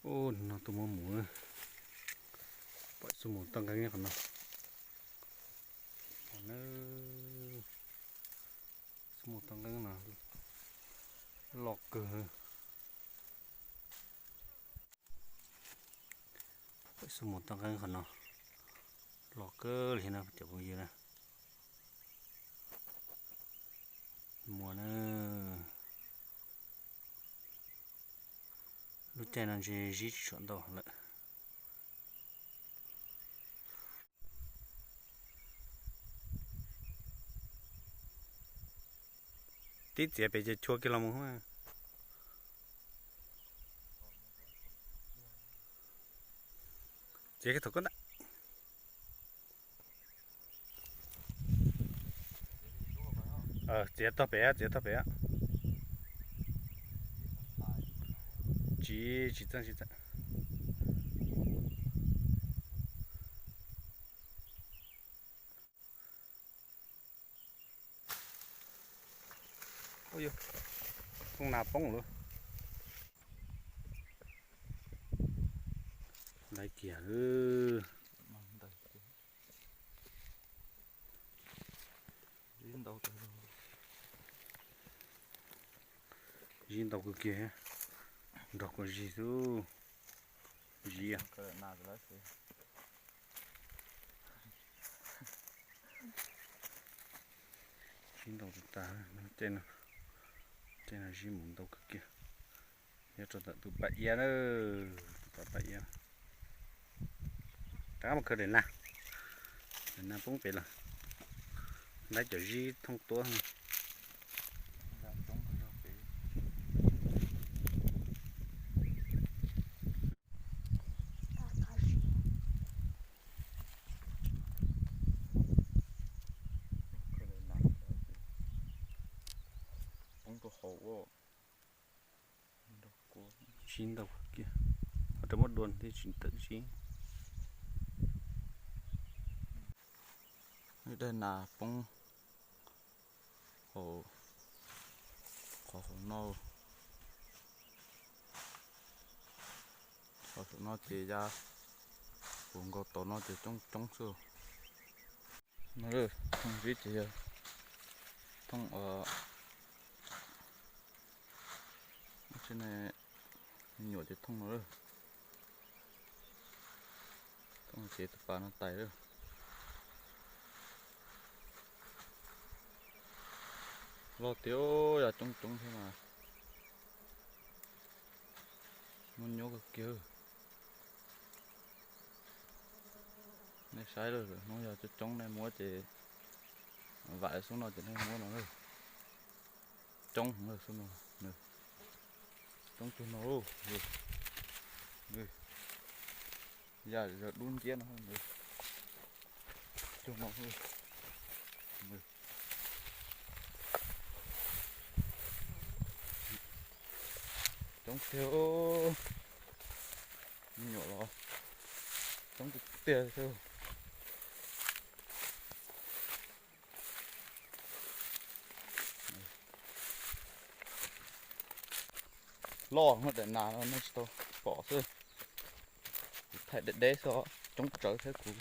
Ub, no tuaj muab mus, pom xub mus toj nqeeb qhov no. Xub mus toj nqeeb no loj kawg. Pom xub mus toj nqeeb qhov no, loj kawg li no cov phooj ywg na. Muaj na. Lub caij no ntshe zib tsis tshua ntau lawm. Tib txiav pem ces chua kiag los mus. Txiav kiag thaum koj ntag. Txiav tog pem, txiav tog pem. Tsis, tsis txeej, tsis txeej. Thooj nas poob lawm. Laiv kiag. Zib ntau kawg kiag, nrog kuv zig xwb. Zib, zib ntau tas tas, caij no zib mus ntau kawg kiag. Nyob rau ntawm tus paj iab na, tus paj iab. Rov qab mus khaws daim nas, daim nas poob pem lawm. Laiv cov zib thooj tuab. Poob rau hauv. Zib ntau kiag, ho rau muab dua thiaj tsis tawm zib. Daim nas poob hauv, qhov hauv no, qhov hauv no ces ya, hauv nkaus tod no ces coob coob xwb. No, thooj zib ces yog thooj, tsis ne, me nyuam ces thooj no lawm. Thooj ces tus pas no tais lawm. Loj tiag, yog coob coob thiab mas muaj nyuaj kawg kiag. Nej saib lawm, hnub yog coob coob nej muab ces vam xub no ces nej muab no lawm. Coob heev lawm xub no, coob cuag no. Ya zaws dub nciab no, cuag no. Coob tiag, me nyuam los coob tiag tiag. Loj, muaj daim nas no nej tsis tau pom xwb. Kuv thaij deb deb xwb, coob tsawv thiab kuv,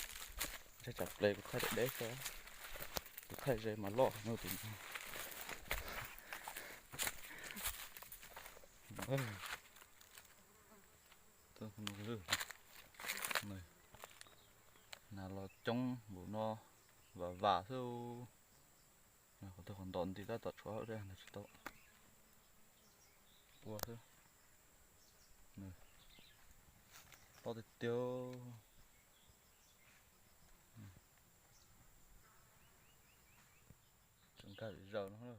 ntshai tsam ple, kuv thaij deb deb xwb. Kuv thaij ze mas loj no tus no. Nas los coob npaum no, vam vam xwb. Qhov twg qhov ntawd nti tab tom tshuav hauv tsis tau ua xwb. Loj tiag tiag. Tseem nkag zaws no.